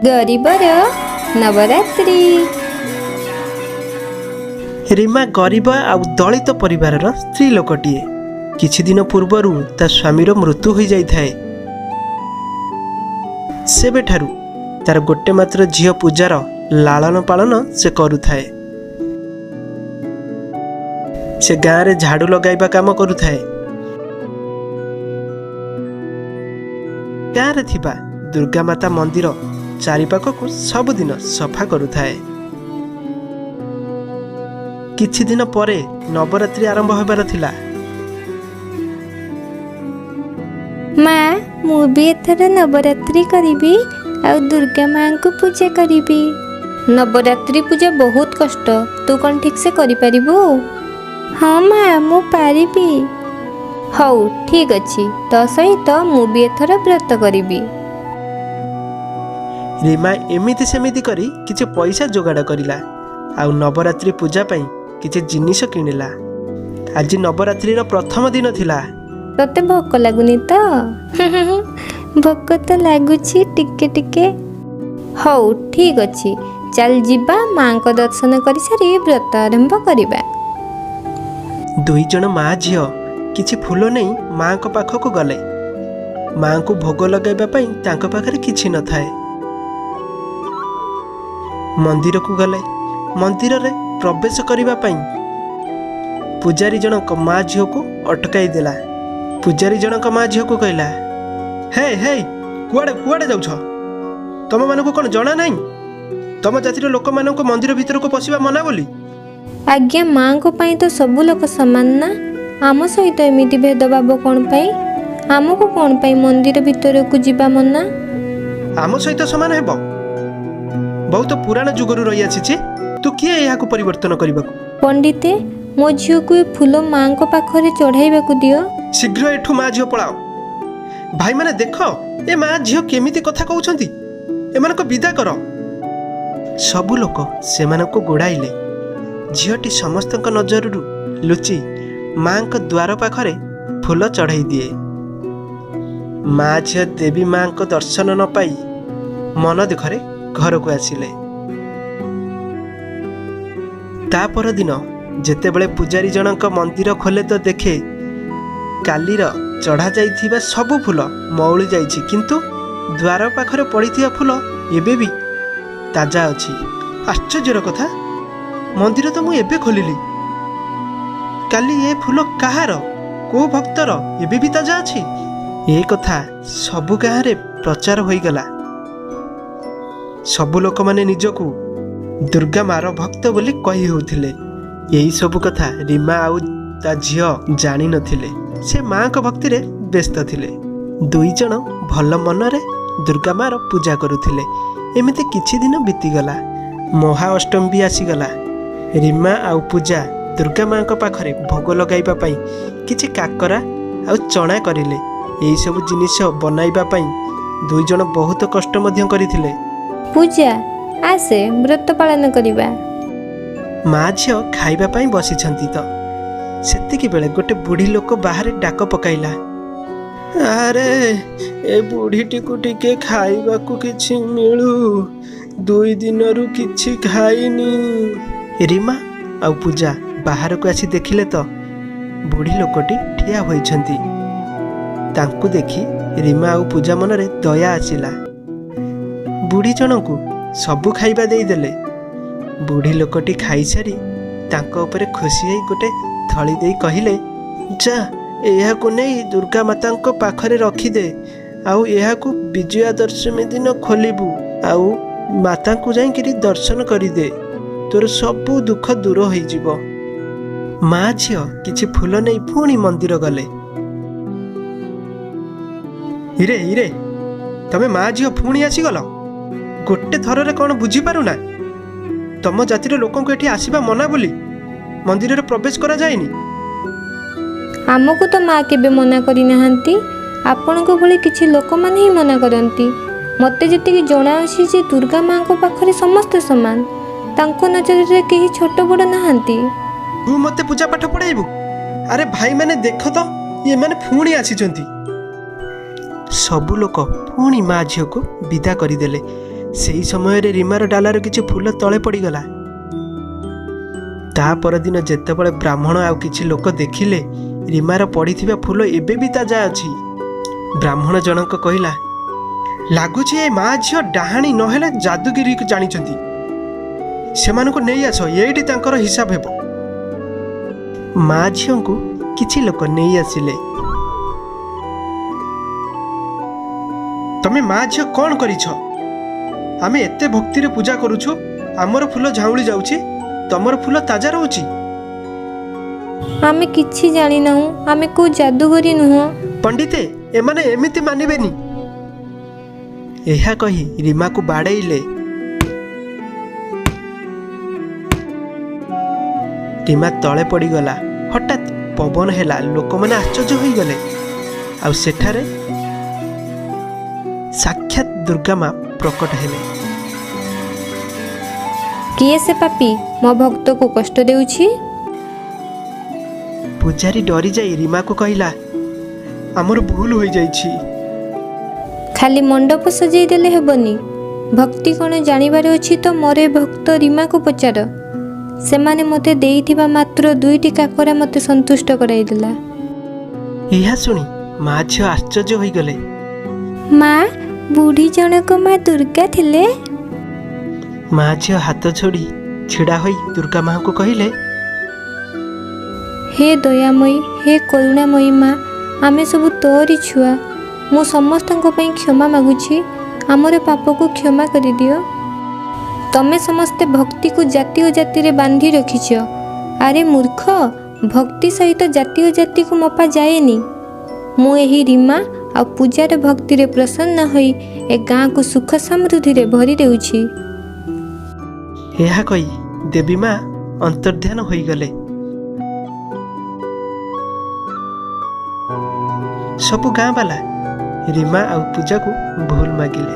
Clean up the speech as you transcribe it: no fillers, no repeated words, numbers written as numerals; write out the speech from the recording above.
ଗରିବର ନବରାତ୍ରି। ରୀମା ଗରିବ ଆଉ ଦଳିତ ପରିବାରର ସ୍ତ୍ରୀ ଲୋକଟିଏ। କିଛି ଦିନ ପୂର୍ବରୁ ତା ସ୍ୱାମୀର ମୃତ୍ୟୁ ହୋଇଯାଇଥାଏ। ସେବେଠାରୁ ତାର ଗୋଟେ ମାତ୍ର ଝିଅ ପୂଜାର ଲାଳନ ପାଳନ ସେ କରୁଥାଏ। ସେ ଗାଁରେ ଝାଡୁ ଲଗାଇବା କାମ କରୁଥାଏ। ଗାଁରେ ଥିବା ଦୁର୍ଗା ମାତା ମନ୍ଦିର ଚାରିପାଖକୁ ସବୁଦିନ ସଫା କରୁଥାଏ। କିଛି ଦିନ ପରେ ନବରାତ୍ରି ଆରମ୍ଭ ହେବାର ଥିଲା। ମା, ମୁଁ ବି ଏଥର ନବରାତ୍ରି କରିବି ଆଉ ଦୁର୍ଗା ମାଙ୍କୁ ପୂଜା କରିବି। ନବରାତ୍ରି ପୂଜା ବହୁତ କଷ୍ଟ, ତୁ କ'ଣ ଠିକ୍ ସେ କରିପାରିବୁ? ହଁ ମା, ମୁଁ ପାରିବି। ହଉ ଠିକ୍ ଅଛି, ତୋ ସହିତ ମୁଁ ବି ଏଥର ବ୍ରତ କରିବି। ରୀମା ଏମିତି ସେମିତି କରି କିଛି ପଇସା ଯୋଗାଡ଼ କରିଲା ଆଉ ନବରାତ୍ରି ପୂଜା ପାଇଁ କିଛି ଜିନିଷ କିଣିଲା। ଆଜି ନବରାତ୍ରିର ପ୍ରଥମ ଦିନ ଥିଲା। ତତେ ଭୋକ ଲାଗୁନି ତ? ଭୋକ ତ ଲାଗୁଛି ଟିକେ ଟିକେ। ହଉ ଠିକ୍ ଅଛି, ଚାଲ ଯିବା, ମାଙ୍କ ଦର୍ଶନ କରିସାରି ବ୍ରତ ଆରମ୍ଭ କରିବା। ଦୁଇ ଜଣ ମା ଝିଅ କିଛି ଫୁଲ ନେଇ ମାଙ୍କ ପାଖକୁ ଗଲେ। ମାଙ୍କୁ ଭୋଗ ଲଗାଇବା ପାଇଁ ତାଙ୍କ ପାଖରେ କିଛି ନଥାଏ। ମନ୍ଦିରକୁ ଗଲେ। ମନ୍ଦିରରେ ପ୍ରବେଶ କରିବା ପାଇଁ ପୂଜାରୀ ଜଣକ ମା ଝିଅକୁ ଅଟକାଇ ଦେଲା। ପୂଜାରୀ ଜଣକ ମା ଝିଅକୁ କହିଲା, ହେ ହେ, କୁଆଡ଼େ କୁଆଡ଼େ ଯାଉଛ? ତମମାନଙ୍କୁ କ'ଣ ଜଣା ନାହିଁ ତମ ଜାତିର ଲୋକମାନଙ୍କୁ ମନ୍ଦିର ଭିତରକୁ ପଶିବା ମନା ବୋଲି? ଆଜ୍ଞା, ମାଙ୍କ ପାଇଁ ତ ସବୁ ଲୋକ ସମାନ ନା? ଆମ ସହିତ ଏମିତି ଭେଦଭାବ କ'ଣ ପାଇଁ? ଆମକୁ କ'ଣ ପାଇଁ ମନ୍ଦିର ଭିତରକୁ ଯିବା ମନା? ଆମ ସହିତ ସମାନ ହେବ ବହୁତ ପୁରାଣ ଯୁଗରୁ ରହିଆସିଛି। ତୁ କିଏ ଏହାକୁ ପରିବର୍ତ୍ତନ କରିବାକୁ? ପଣ୍ଡିତେ, ମୋ ଝିଅକୁ ଏ ଫୁଲ ମାଙ୍କ ପାଖରେ ଚଢ଼ାଇବାକୁ ଦିଅ। ଶୀଘ୍ର ଏଠୁ ମା ଝିଅ ପଳାଅ। ଭାଇମାନେ ଦେଖ, ଏ ମା ଝିଅ କେମିତି କଥା କହୁଛନ୍ତି, ଏମାନଙ୍କୁ ବିଦା କର। ସବୁ ଲୋକ ସେମାନଙ୍କୁ ଗୋଡ଼ାଇଲେ। ଝିଅଟି ସମସ୍ତଙ୍କ ନଜରରୁ ଲୁଚି ମାଙ୍କ ଦ୍ୱାର ପାଖରେ ଫୁଲ ଚଢ଼ାଇ ଦିଏ। ମା ଝିଅ ଦେବୀ ମାଙ୍କ ଦର୍ଶନ ନ ପାଇ ମନ ଦୁଃଖରେ ଘରକୁ ଆସିଲେ। ତା ପରଦିନ ଯେତେବେଳେ ପୂଜାରୀ ଜଣଙ୍କ ମନ୍ଦିର ଖୋଲେ ତ ଦେଖେ କାଲିର ଚଢ଼ା ଯାଇଥିବା ସବୁ ଫୁଲ ମଉଳି ଯାଇଛି, କିନ୍ତୁ ଦ୍ୱାର ପାଖରେ ପଡ଼ିଥିବା ଫୁଲ ଏବେ ବି ତାଜା ଅଛି। ଆଶ୍ଚର୍ଯ୍ୟର କଥା, ମନ୍ଦିର ତ ମୁଁ ଏବେ ଖୋଲିଲି, କାଲି ଏ ଫୁଲ କାହାର, କୋଉ ଭକ୍ତର ଏବେ ବି ତାଜା ଅଛି? ଏ କଥା ସବୁ ଗାଁରେ ପ୍ରଚାର ହୋଇଗଲା। ସବୁ ଲୋକମାନେ ନିଜକୁ ଦୁର୍ଗା ମାର ଭକ୍ତ ବୋଲି କହି ହେଉଥିଲେ। ଏହି ସବୁ କଥା ରୀମା ଆଉ ତା ଝିଅ ଜାଣିନଥିଲେ। ସେ ମାଙ୍କ ଭକ୍ତିରେ ବ୍ୟସ୍ତ ଥିଲେ। ଦୁଇ ଜଣ ଭଲ ମନରେ ଦୁର୍ଗା ମାର ପୂଜା କରୁଥିଲେ। ଏମିତି କିଛି ଦିନ ବିତିଗଲା। ମହା ଅଷ୍ଟମୀ ବି ଆସିଗଲା। ରୀମା ଆଉ ପୂଜା ଦୁର୍ଗା ମାଙ୍କ ପାଖରେ ଭୋଗ ଲଗାଇବା ପାଇଁ କିଛି କାକରା ଆଉ ଚଣା କରିଲେ। ଏହିସବୁ ଜିନିଷ ବନାଇବା ପାଇଁ ଦୁଇ ଜଣ ବହୁତ କଷ୍ଟ ମଧ୍ୟ କରିଥିଲେ। ପୂଜା, ଆସେ ବ୍ରତ ପାଳନ କରିବା। ମା ଝିଅ ଖାଇବା ପାଇଁ ବସିଛନ୍ତି ତ ସେତିକି ବେଳେ ଗୋଟେ ବୁଢ଼ୀ ଲୋକ ବାହାରେ ଡାକ ପକାଇଲା, ଆରେ ଏ ବୁଢ଼ୀଟିକୁ ଟିକେ ଖାଇବାକୁ କିଛି ମିଳୁ, 2 ଦିନରୁ କିଛି ଖାଇନି। ରୀମା ଆଉ ପୂଜା ବାହାରକୁ ଆସି ଦେଖିଲେ ତ ବୁଢ଼ୀ ଲୋକଟି ଠିଆ ହୋଇଛନ୍ତି। ତାଙ୍କୁ ଦେଖି ରୀମା ଆଉ ପୂଜା ମନରେ ଦୟା ଆସିଲା। ବୁଢ଼ୀ ଜଣଙ୍କୁ ସବୁ ଖାଇବା ଦେଇଦେଲେ। ବୁଢ଼ୀ ଲୋକଟି ଖାଇସାରି ତାଙ୍କ ଉପରେ ଖୁସି ହେଇ ଗୋଟେ ଥଳି ଦେଇ କହିଲେ, ଯା ଏହାକୁ ନେଇ ଦୁର୍ଗା ମାତାଙ୍କ ପାଖରେ ରଖିଦେ, ଆଉ ଏହାକୁ ବିଜୟା ଦଶମୀ ଦିନ ଖୋଲିବୁ, ଆଉ ମାତାଙ୍କୁ ଯାଇକିରି ଦର୍ଶନ କରିଦେ, ତୋର ସବୁ ଦୁଃଖ ଦୂର ହୋଇଯିବ। ମା ଝିଅ କିଛି ଫୁଲ ନେଇ ପୁଣି ମନ୍ଦିର ଗଲେ। ଇରେ ଇରେ, ତମେ ମା ଝିଅ ପୁଣି ଆସିଗଲ? ଗୋଟେ ଥରରେ କ'ଣ ବୁଝିପାରୁନା ତମ ଜାତିର ଲୋକଙ୍କୁ ଏଠି ଆସିବା ମନା ବୋଲି? ମନ୍ଦିରରେ ପ୍ରବେଶ କରାଯାଏନି। ଆମକୁ ତ ମା କେବେ ମନା କରିନାହାନ୍ତି, ଆପଣଙ୍କ ଭଳି କିଛି ଲୋକମାନେ ହିଁ ମନା କରନ୍ତି। ମୋତେ ଯେତିକି ଜଣାଅଛି ଯେ ଦୁର୍ଗା ମାଙ୍କ ପାଖରେ ସମସ୍ତେ ସମାନ, ତାଙ୍କ ନଜରରେ କେହି ଛୋଟ ବଡ଼ ନାହାନ୍ତି। ତୁ ମୋତେ ପୂଜା ପାଠ ପଢ଼ାଇବୁ? ଆରେ ଭାଇମାନେ ଦେଖ ତ, ଏମାନେ ପୁଣି ଆସିଛନ୍ତି। ସବୁ ଲୋକ ପୁଣି ମା ଝିଅକୁ ବିଦା କରିଦେଲେ। ସେହି ସମୟରେ ରୀମାର ଡାଲାରୁ କିଛି ଫୁଲ ତଳେ ପଡ଼ିଗଲା। ତା ପରଦିନ ଯେତେବେଳେ ବ୍ରାହ୍ମଣ ଆଉ କିଛି ଲୋକ ଦେଖିଲେ ରୀମାର ପଡ଼ିଥିବା ଫୁଲ ଏବେ ବି ତାଜା ଅଛି, ବ୍ରାହ୍ମଣ ଜଣକ କହିଲା, ଲାଗୁଛି ଏ ମା ଝିଅ ଡାହାଣୀ ନହେଲେ ଯାଦୁଗିରି ଜାଣିଛନ୍ତି। ସେମାନଙ୍କୁ ନେଇ ଆସ, ଏଇଠି ତାଙ୍କର ହିସାବ ହେବ। ମା ଝିଅଙ୍କୁ କିଛି ଲୋକ ନେଇ ଆସିଲେ। ତମେ ମା ଝିଅ କ'ଣ କରିଛ? ଆମେ ଏତେ ଭକ୍ତିରେ ପୂଜା କରୁଛୁ, ଆମର ଫୁଲ ଝାଉଁଳି ଯାଉଛି, ତମର ଫୁଲ ତାଜା ରହୁଛି। ଆମେ କିଛି ଜାଣିନାହୁଁ, ଆମେ କୋଉ ଯାଦୁଗରୀ ନୁହଁ। ପଣ୍ଡିତେ, ଏମାନେ ଏମିତି ମାନିବେନି। ଏହା କହି ରୀମାକୁ ବାଡ଼େଇଲେ। ରୀମା ତଳେ ପଡ଼ିଗଲା। ହଠାତ୍ ପବନ ହେଲା, ଲୋକମାନେ ଆଶ୍ଚର୍ଯ୍ୟ ହୋଇଗଲେ। ଆଉ ସେଠାରେ ସାକ୍ଷାତ ଦୁର୍ଗା ମା ପ୍ରକଟ ହେଲେ। କିଏ ସେ ପାପୀ ମୋ ଭକ୍ତକୁ କଷ୍ଟ ଦେଉଛି? ପୂଜାରୀ ଡରିଯାଇ ରୀମାକୁ କହିଲା, ଆମର ଭୁଲ ହୋଇଯାଇଛି। ଖାଲି ମଣ୍ଡପ ସଜେଇ ଦେଲେ ହେବନି, ଭକ୍ତି କ'ଣ ଜାଣିବାର ଅଛି ତ ମୋର ଏ ଭକ୍ତ ରୀମାକୁ ପଚାର। ସେମାନେ ମୋତେ ଦେଇଥିବା ମାତ୍ର 2ଟି କାକରା ମୋତେ ସନ୍ତୁଷ୍ଟ କରାଇଦେଲା। ଏହା ଶୁଣି ମା ଝିଅ ଆଶ୍ଚର୍ଯ୍ୟ ହୋଇଗଲେ। ମା, ବୁଢ଼ୀ ଜଣକ ମା ଦୁର୍ଗା ଥିଲେ। ମା ଝିଅ ହାତ ଯୋଡ଼ି ଛିଡ଼ା ହୋଇ ଦୁର୍ଗା ମାଙ୍କୁ କହିଲେ, ହେ ଦୟାମୟୀ, ହେ କରୁଣାମୟୀ ମା, ଆମେ ସବୁ ତୋରି ଛୁଆ। ମୁଁ ସମସ୍ତଙ୍କ ପାଇଁ କ୍ଷମା ମାଗୁଛି, ଆମର ପାପକୁ କ୍ଷମା କରିଦିଅ। ତମେ ସମସ୍ତେ ଭକ୍ତିକୁ ଜାତି ଓ ଜାତିରେ ବାନ୍ଧି ରଖିଛ। ଆରେ ମୂର୍ଖ, ଭକ୍ତି ସହିତ ଜାତି ଓ ଜାତିକୁ ମପା ଯାଏନି। ମୁଁ ଏହି ରୀମା ଆଉ ପୂଜାର ଭକ୍ତିରେ ପ୍ରସନ୍ନ ହୋଇ ଏ ଗାଁକୁ ସୁଖ ସମୃଦ୍ଧିରେ ଭରି ଦେଉଛି। ଏହା କହି ଦେବୀ ମା ଅନ୍ତର୍ଧ୍ୟାନ ହୋଇଗଲେ। ସବୁ ଗାଁ ବାଲା ରୀମା ଆଉ ପୂଜାକୁ ଭୁଲ ମାଗିଲେ।